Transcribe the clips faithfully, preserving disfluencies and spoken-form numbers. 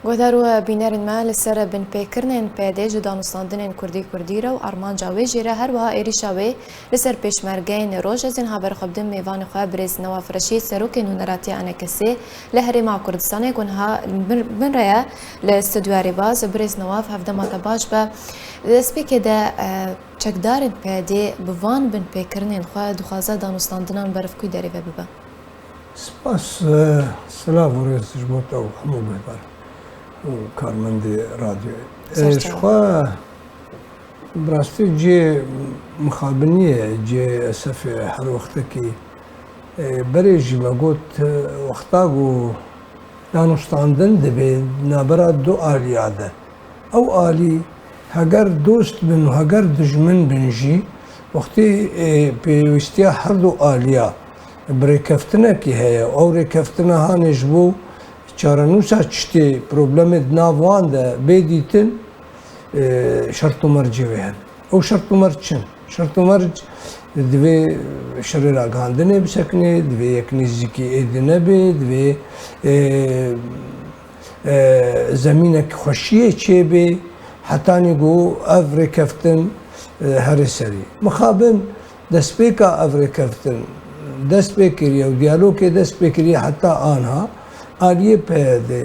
Guhdar û bînerên me, li ser binpêkirinên P Y D ji danûstandinên Kurdî Kurdî re û armanca wê jî re, her wiha êrîşa wê li ser pêşmergeyên Rojhilat, ez ê niha ber xwe bidim mêvanê xwe birêz Newaf Reşîd, serokê nûneratiya E N K S'ê li Herêma Kurdistanê, ku niha li bin, bin re ye li stûdyoya Rêbaz. Birêz Newaf, hevdema te baş be. Di destpêkê de, e, çekdarên P Y D bi van binpêkirinên xwe dixwaze danûstandinan berfkûyî derê ve bibe. Spas, e, silav û rêz ji bo te û hemû guhdar û karmendê radyoyê. E, Ser ji çawa. Xwe bi rastî cihê mixabiniyê, cihê esefê her wextekî, e, berê jî me got, e, wexta ku danûstandin dibe navbera du aliya de. Ew alî heger dost bin û heger dijmin bin jî, wextê, e, pêwîstiya her du aliya bi rêkeftinekî heye. Ew rêkeftina hanê ji bo çarenûsa çitê, problemê di nav wan de bê dîtin, e, şert û mercê wê hene. Ew şert û merc çi ne? Şert û merc divê şerê ragihandinê bisekine, divê yek nêzîkî êdî nebe, divê, e, e, zemînek xweşiyê çêbe, hetanî ku ev rêkeftin, e, here serî. Mixabin destpêka ev rêkeftin dest pê kiriye û diyalogê dest pê kiriye heta anha aliyê P Y D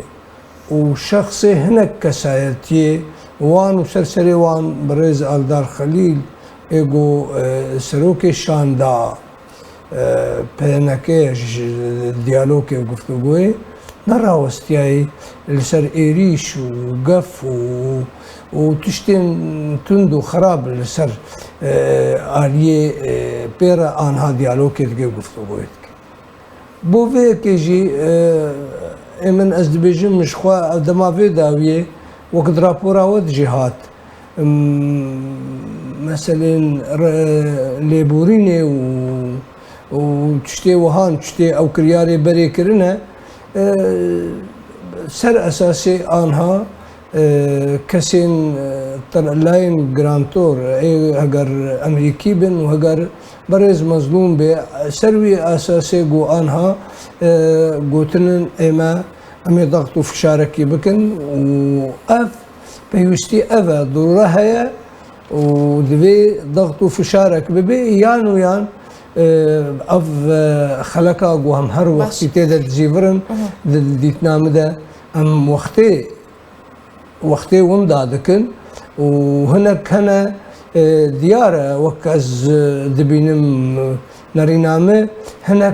û şexsê hinek kesayetiyê wan û ser serê wan birêz Eldar Xelîl ê ku, e, serokê şanda, e, P N K ji diyalogê û guftûgoyê nerawestiyayî li ser êrîş û gef û, û tiştên tund û xerab li ser, e, aliyê, e, pê re anha diyalogê dike, guftûgoyê dike. Bo vê yekê jî, e, ê min ez dibêjim, min ji xwe ev dema vê dawiyê, wek di rapora we de jî hat, m, meselên re-, lêborînê û, û tiştê wihan, tiştê ew kiryarê berê kirine, e, ser esasê anha, e, kesên, e, tir-, layên grantor, ê heger Emerîkî bin û heger berêz Mezlûm bê, ser wî esasê ku anha, e, gotinin ê me, em ê daxt û fişarekî bikin û ev pêwîstî ev e, dirûre heye û divê daxt û fişarek bibe, yan û yan, e, ev, e, xeleka ku em her Baş. wextî tê de dizîvirin, Mhm. di dîtina min de em wextê wextê winda dikin û hinek hene, e, diyar e, wek ez, e, dibînim, e, nerîna me, hinek,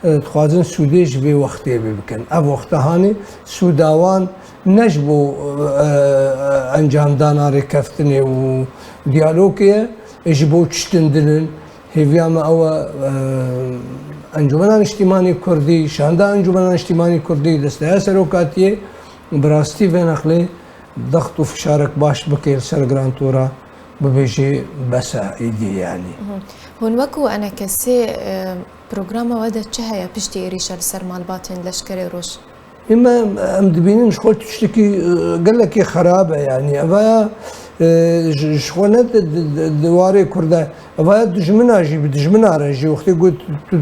e, dixwazin sûdê ji vê wextê vê bikin. Ev wexta hanê sûda wan ne ji bo, e, e, encamdana rêkeftinê û diyalogê ye, e, ji bo tiştin din in. Hêviya me ew e, e, Encûmena Niştîmanî Kurdî, Şanda Encûmena Niştîmanî Kurdî, Desteya Serokatiyê, bi rastî vê nexlê dext û fişarek baş bike li ser grantora, bibêje bes e, îdî yanî. Mhm. Hûn wekû E N K S, e, programa we de çi heye piştî êrîşa li ser malbatên leşkerê Roj? Ê me, em dibînin ji xwe tiştekî, e, gelekî xerab e, yanî. Evaya, e, ji, ji xwe ne di, di, di, di warê Kurd e. Evaya dijmina jî, bi dijmina re jî. Wextê got tu, tu,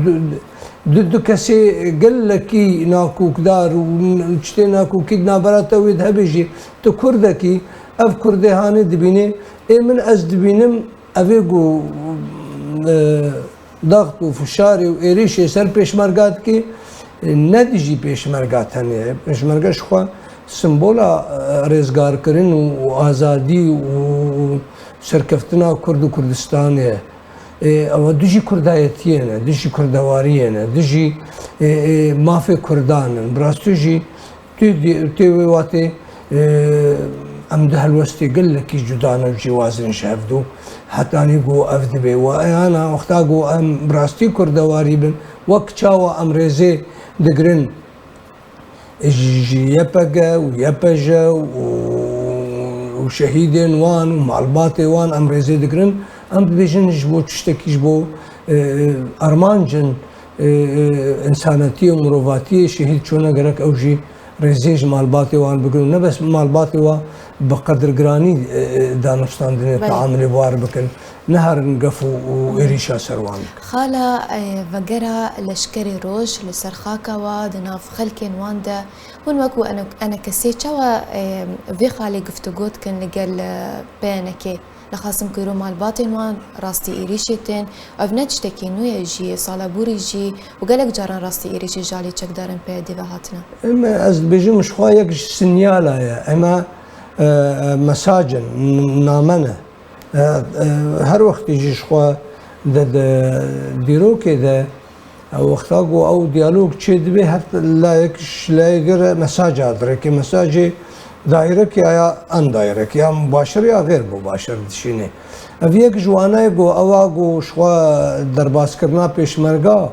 du, du kesê gelekî nakokdar û n-, tiştê nakokî di navbera te wê de hebe jî, tu Kurdekî, ev Kurdê hanê dibînê. Ê min ez dibînim, ev ê ku, e, daxt û fişarê û êrîşê ser pêşmerga dike, ne dijî pêşmerga tenê ye. Pêşmerge ji xwe simbola, e, rêzgarkirin û, û azadî û, û serkeftina Kurd û Kurdistanê ye. Ê, ew dijî kurdayetiyê ne, dijî kurdewariyê ne, dijî, ê, ê, mafê Kurdan in. Bi rastî jî Tê, tê wê watê, e, em di helwestê gelekî cuda ne û cîwaz in ji hevdu. Hetanî ku ev dibe we. Eyana wexta ku em bi rastî kurdewarî bin, wek çawa em rêzê digirin ji Y P G û Y P J û, û şehîdên wan û malbatê wan em rêzê digirin, em dibêjin ji bo tiştekî, ji bo, e, armancin, e, e, însanetiyê û mirovatiyê şehîd çûne, gerek ew jî rêzê ji malbatê wan bigrin û ne bes malbatê wan bi qedirgiranî, e, e, danûstandinê Belê. Teamilê wan bikin, neherin gef û, û êrîşa ser wan bikin. Xala, e, vegera leşkerê roj li ser xaka wa di nav xelkên wan de hûn wekû ene-, enekesê çawa, e, vê xalê guftûgo dikin li gel, e, P N K? Nexasim ku îro malbatên wan rastî êrîşê tên, ev ne tiştekî nû ye jî, sala borî jî û gelek caran rastî êrîşê ji alî çekdarên P Y D ve hatine. Em, ez dibêjim ji xwe yek ji sinyala ye. Ema, e, e, mesaj in, n-, name ne. E, e, her wextî jî ji xwe di, di dîrokê de Ew wexta ku ew diyalog çêdibe, her layek ji layekê re mesaja dirêke. Mesajê direct ya, ya indirect, ya mubaşir ya xêr mubaşir dişîne. Ev yek ji wana ye ku ewa ku ji xwe derbaskirina pêşmerga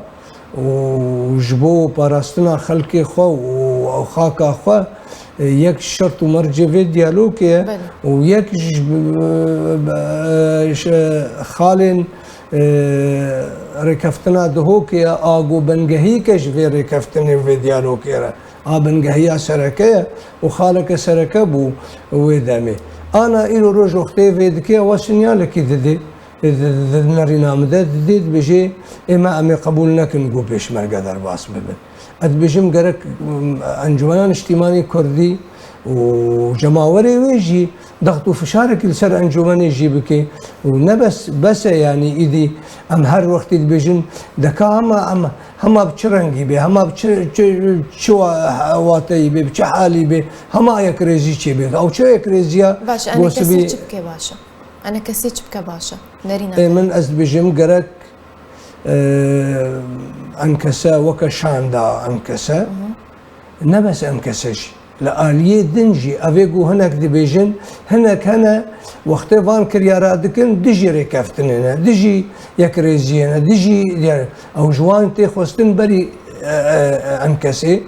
û ji bo parastina xelkê xwe û xaka xwe, yek ji şert û mercê vê diyalogê ye Belê. Û yek ji, ji xalên e, rêkeftina Dihokê ye, a ku bingehîke ji vê rêkeftinê û vê diyalogê re, a bingehiya sereke ye û xaleke sereke bû wê demê. Ana îro roj wextê vê dike, ewa sinyalekî didê, di, di, di nerîna min de didê, dibêjê, ê me em ê qebûl nekin ku pêşmerge derbas bibin. Ez dibêjim gerek, mm, Encûmena Niştîmanî Kurdî û cemawerê wê jî dext û fişarekî li ser encûmenê jî bike û ne bes, bes e, yanî îdî em her wextî dibêjin, deka hema em, hema bi çi rengî bê, hema bi çi, çi, çi wa-, wateyî bê, bi çi halî bê, hema yekrêzî çêbê. Ew çi yekrêziya Baş e, enekesê gosibî çi bike baş e? Enekesê çi bike baş e? Nerîna Ê min ez dibêjim gerek, e, enkese weke şanda enkese, ne bes enkese jî. Li aliyê din jî, ev ê ku hinek dibêjin, hinek hene wextê van kiryara dikin, dijî rêkeftinê ne, dijî yekrêziyê ne, dijî diğer, ew ji wan tê xwestin berî, e, e, enkesê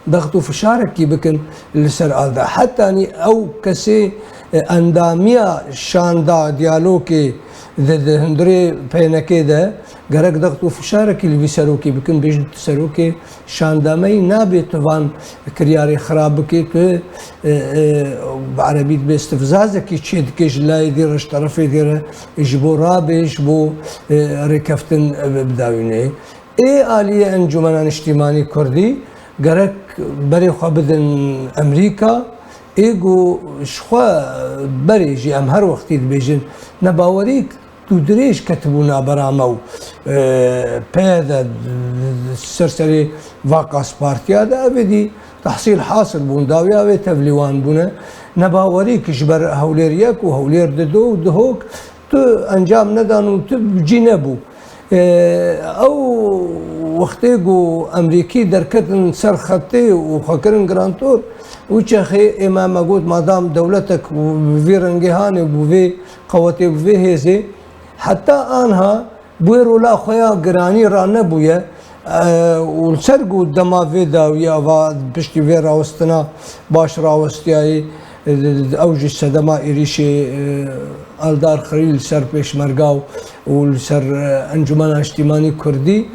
dext û fişarekî bikin li ser alda. Hetanî ew kesê, e, endamiya şanda diyalogê di, di hundirê P N K de gerek dext û fişarekî li vî serokê bikin, bêjin tu serokê şanda me yî, nabê tu van kiryarê xirab bikê, tu, e, e, bi erebî dibê istifzazekî çê dikê ji layê dî re, ji terefê dî re, ji bo rabê, ji bo, e, rêkeftin, e, bidawînê. Ê aliyê Encûmena Niştîmanî Kurdî gerek berê xwe bidin Emerîka, ê ku ji xwe berê jî em her wextî dibêjin, nebawerî dû dirêj ketibû navbera me û, e, P Y D de, ser serê va qas partiya de, ev êdî tehsîl hasil bûn, dawiya wê tevlîwan bûne. Nebawerî ki ji ber Hewlêr yek û Hewlêr dido û Dihok tu encam nedan û tu cî nebû. E, ew wextê ku Emerîkî derketin ser xetê û xwe kirin girantor, wî çaxê ê me, me got, madam dewletek bi vî rengê hanê, bi vê qewetê, bi vê hêzê, heta anha bi wê rola xwe ya giranî ranebûye, e, û li ser ku dema vê dawiya va piştî vê rawestina baş rawestiyayê, e, ew jî sedema êrîşê, e, Eldar Xelîl li ser pêşmerga û li ser, e, Encûmena Niştîmanî Kurdî,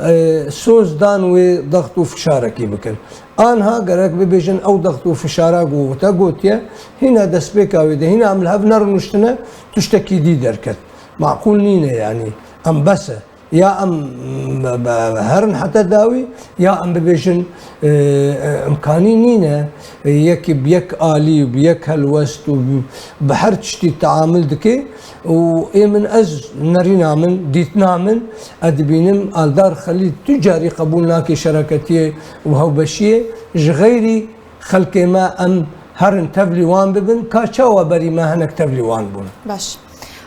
e, soz dan wê dext û fişarekî bikin. Anha gerek bibêjin ew dext û fişara ku te gotiye, hîna destpêka wê de, hîna em li hev nerûniştine, tiştekî dî derket. Maqûl nîne, yanî em bes e. Ya em be-, be-, herin heta dawî, ya em bibêjin, e, e, imkanî nîne, e, yekî bi yek alî, bi yek helwest û bi, bi her tiştî teamil dike û ê min, ez nerîna min, dîtina min, ez dibînim Eldar Xelîl tu carî qebûl nake şereketiyê û hewbeşiyê, ji xeyrî xelkê me em herin tevlî wan bibin, ka çawa berî me hinek tevlî wan bûn. Baş.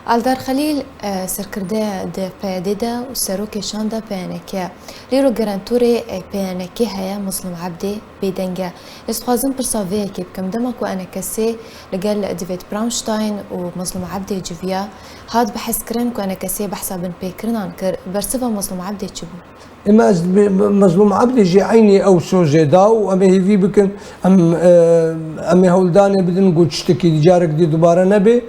Eldar Xelîl, e, serkirde di P Y D de û serokê şanda P N K. Lêro gerentorê, e, P N K heye, Mezlûm Ebdê bêdeng e. Ez dixwazim pirsa vê yekê bikim. Dema ku enekesê li gel David Bronstein û Mezlûm Ebdê civiya, hat bihezkirin ku enekesê behsa binpêkirinan kir. Bersiva Mezlûm Ebdê çi bû? Ema ez bi, bi, Mezlûm Ebdê jî eynî ew sozê da û em ê hêvî bikin, em, e, em ê hewldanê bidin ku tiştekî dî, carek dî dubare nebe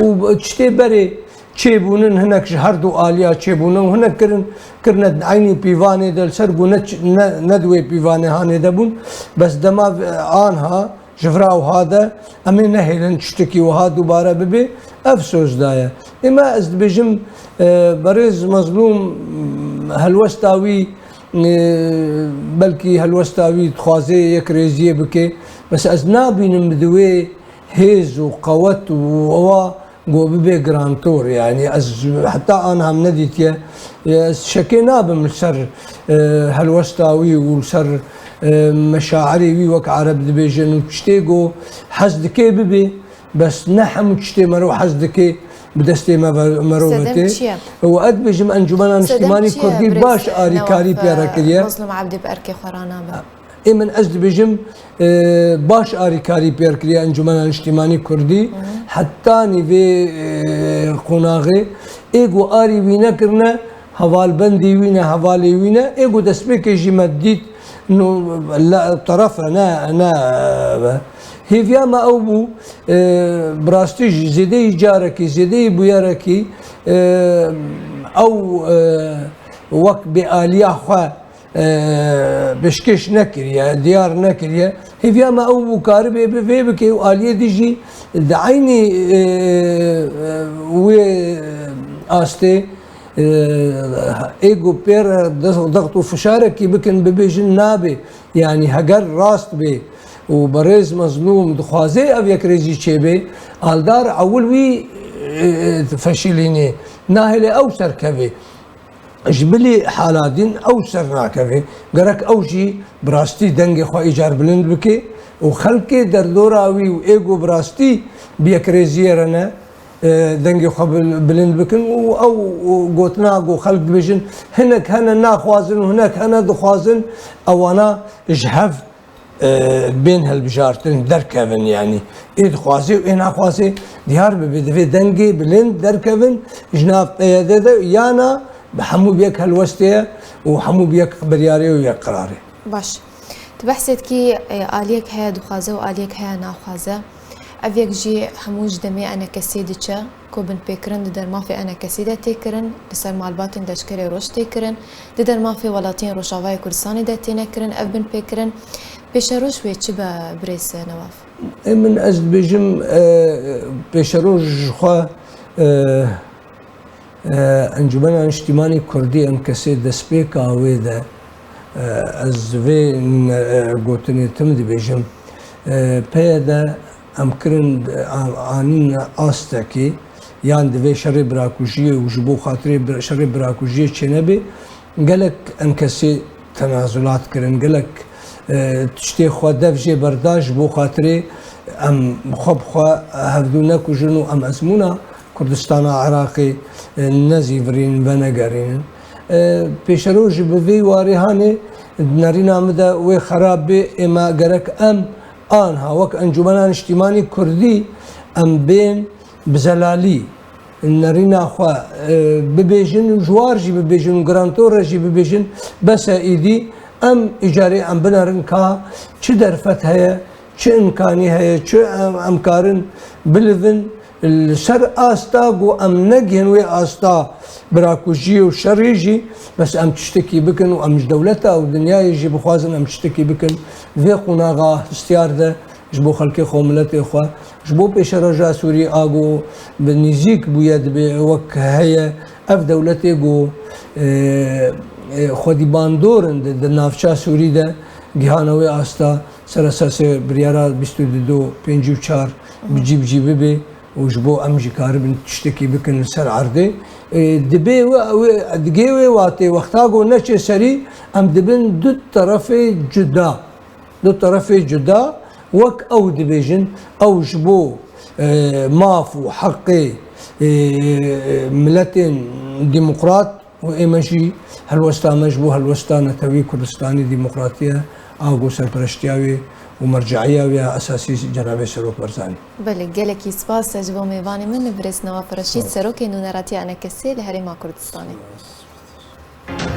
û tiştê berê, çêbûnin, hinek ji her du aliya çêbûne û hinek kirin, kirine di eynî pîvanê de, li ser ku ne ç-, ne, ne di wê pîvanê hanê de bûn. Bes dema v-, anha ji vira wiha de em ê nehêlin tiştekî wiha dubare bibe, ev soz daye. Ême ez dibêjim, e, berêz Mezlûm, helwesta wî, e, belkî helwesta wî dixwaze yekrêziyê bike, bes ez nabînim bi di wê hêz û qewet û ewa ku bibe girantor, yanî ez heta anha min nedîtiye. Ez şekê nabim li ser, e, helwesta wî û li ser, e, meşairê wî wek Ereb dibêjin û tiştê ku hez dike bibe, bes ne hemû tiştê mero hez dike bi destê me ve-, mero Sedem vete. Çi ye? Û ez dibêjim Encûmena Sedem Niştîmanî çi ye, Kurdî birêz, baş e, arîkarî Newaf, pê re e, kiriye. Mazlûm Ebdî bi erkê xwe ranabe. Ê min ez dibêjim, e, baş arîkarî pêr kiriye Encûmena Niştîmanî Kurdî. Hı hı. Hetanî vê, e, qonaxê ê ku arî wî nekirine, hevalbendî wî ne, hevalê wî ne, ê ku destpêkê jî me dît, no, la, teref e, ne, ne, e, hêviya me ew bû, e, bi rastî jî zêdeyî carekî, zêdeyî bûyerekî, e, ew, e, wek bêaliya xwe e, pêşkêş nekiriye, diyar nekiriye. Hêviya me ew bû karibe bi vê bike û aliyê dî jî di eynî, e, e, wê astê, e, ê ku pê re dext û fişarekî bikin, bibêjin nabe. Yanî heger rast bê û berêz Mezlûm dixwaze ev yekrêzî çêbe, Aldar ewil wî, e, e, feşîlînê, nahêle ew serkeve. Ji bilî hala din ew ser nakeve. Gerek ew jî bi rastî dengê xwe îcar bilind bike û xelkê derdora wî û ê ku bi rastî bi yekrêziyê re ne, e, dengê xwe bil-, bilind bikin û ew gotina ku xelk dibêjin, hinek hene naxwazin û hinek hene dixwazin, ewana ji hev e, bên hilbijartin derkevin, yanî ê dixwaze û ê naxwaze diyar bibe, divê dengê bilind derkevin ji nav P Y D de, yana bi hemû bi yek helwestê ye û hemû bi yek biryarê û yek qirarê. Baş. Tu behsê dikî, e, aliyek heye dixwaze û aliyek heye naxwaze. Ev yek jî hemû ji demê enekesê diçe. Ku binpêkirin di dermafê enekesî de tê kirin, li ser malbatên leşkerê roj tê kirin, di dermafê welatiyên Rojavayê Kurdistanê de têne kirin ev binpêkirin. Pêşeroj wê çi be birêz Newaf? Ê min ez dibêjim, e, pêşeroj ji xwe, e, e, Encûmena Niştîmanî Kurdî, enkesê, destpêka wê de, e, ez vê, e, gotinê tim dibêjim. E, P Y D em kirin, a-, anîn astekî, yan divê şerê birakujiyê û ji bo xatirê bir-, şerê birakujiyê çênebê, gelek enkesê tenazulat kirin, gelek, e, tiştê xwe dev jê berda ji bo xatirê em xwe bi xwe hevdû nekujin û em ezmûna Kurdistana Iraqê, e, nezîvirînin, venegerînin. E, pêşeroj bi vê warê hanê, di nerîna min de wê xerab bê, ê me gerek em anha wek Encûmena Niştîmanî Kurdî em bên bi zelalî nerîna xwe, e, bibêjin û ji war jî bibêjin û girantor re jî bibêjin, bes e, îdî em îcarê em binerin ka çi derfet heye, çi imkanî heye, çi em, em karin bilivin, li ser asta ku em negihin wê asta birakujiyê û şerê jî, bes em tiştekî bikin û em ji dewleta û dinyayê jî bixwazin em tiştekî bikin vê qonaxa hestiyar de ji bo xelkê xwe û miletê xwe, ji bo pêşeroja Sûrî a ku bi nîzîk bûye dibê wek heye, ev dewletê ku, e, e, xwedî bandor in di, di navça Sûrî de gihane wê asta, ser esasê biryara bîst û du do pêncî û çar bi cî bi cî bibe û ji bo em jî karibin tiştekî bikin li ser erdê. E, dibê we, we, digê wê watê wexta ku neçe serî, em dibin du terefê cuda. Du terefê cuda, wek ew dibêjin, ew ji bo, e, maf û heqê, e, miletên demokrat û ê me jî helwesta me ji bo helwesta netewî Kurdistanî demokratî ye, a ku serpereştiya wê û merceîya wê ya esasî cenabê Serok Barzanî. Belê, gelekî spas ji bo mêvanê min, birêz Newaf Reşîd, Sağ ol. Serokê Nûneratiya Enekesê li Herêma Kurdistanê.